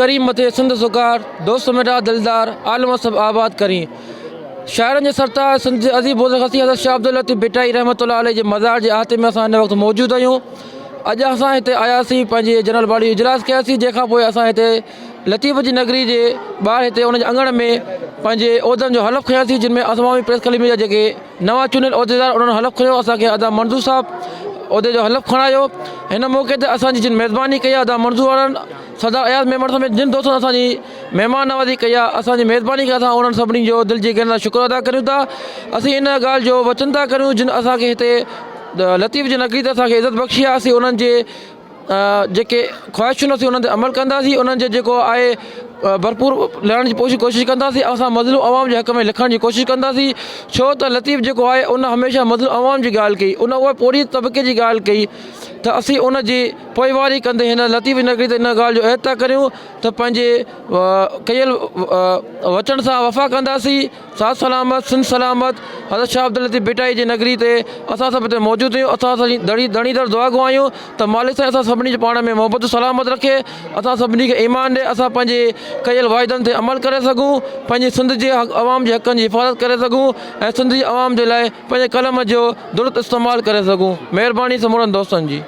ڪرين مٿي سنڌ سڪار، دوست مٺا دلدار، عالم سڀ آباد ڪرين. شاعرن جي سرتاج سنڌ جي عظيم بزرگ هستي حضرت شاهه عبداللطيف ڀٽائي رحمة الله عليه جي مزار جي احاطي ۾ اسان هن وقت موجود آهيون. اڄ اسان هتي آياسين پنهنجي جنرل باڊي جو اجلاس ڪياسين جنهن کان پوء اسان هتي لطيف جي نگري جي ٻاهر هتي ان جي اڱڻ ۾ پنهنجي عهدن جو حلف کنياسين جن ۾ عوامي پريس ڪلب جا جيڪي نوان چونڊيل عهديدار انهن حلف کنيو اسان کي ادا منظور صاحب عهدي جو حلف کڻايو هن موقعي تي اسان جي جن ميزباني ڪئي ادا منظور وارن سردار اياز ميمڻ سميت جن دوستن اسان جي مهمان نوازي ڪئي آهي اسان جي ميزباني ڪئي اسان انهن سڀني جو دل جي گهرائين سان شڪر ادا ڪريون ٿا اسين ان ڳالهه جو وچن ٿا ڪريون جن اسان کي هتي لطيف جي نگري تي اسان کي عزت بخشي آهي اسين انهن جي جيڪي خواهشون اسين انهن تي عمل ڪنداسين انهن جي جيڪو آهي ڀرپور لهڻ جي پوري ڪوشش ڪنداسين اسان مظلوم عوام جي حق ۾ لکڻ جي ڪوشش ڪنداسين ڇو ته لطيف جيڪو آهي ان هميشه مظلوم عوام جي ڳالهه ڪئي ان اها پورهيت طبقي جي ڳالهه ڪئي ته اسين ان جي پوئواري ڪندي هن لطيف نگري تي ان ڳالهه جو عهد ٿا ڪريون ته پنهنجي ڪيل وچن سان وفا ڪنداسين. ساٿ سلامت سنڌ سلامت حضرت شاهه عبداللطيف ڀٽائي جي نگري تي اسان سڀ هتي موجود آهيون اسان سڄي ڌڻي ڌڻي در دعا گو آهيون ته مالڪ سائين اسان سڀني جي پاڻ ۾ محبت سلامت رکي اسان سڀني کي ايمان ڏي اسان پنهنجي ڪيل واعدن تي عمل ڪري سگهون پنهنجي سنڌ جي عوام جي حقن جي حفاظت ڪري سگهون ۽ سنڌ جي عوام جي لاء پنهنجي قلم جو درست استعمال ڪري سگهون مهرباني سمورن دوستن جي.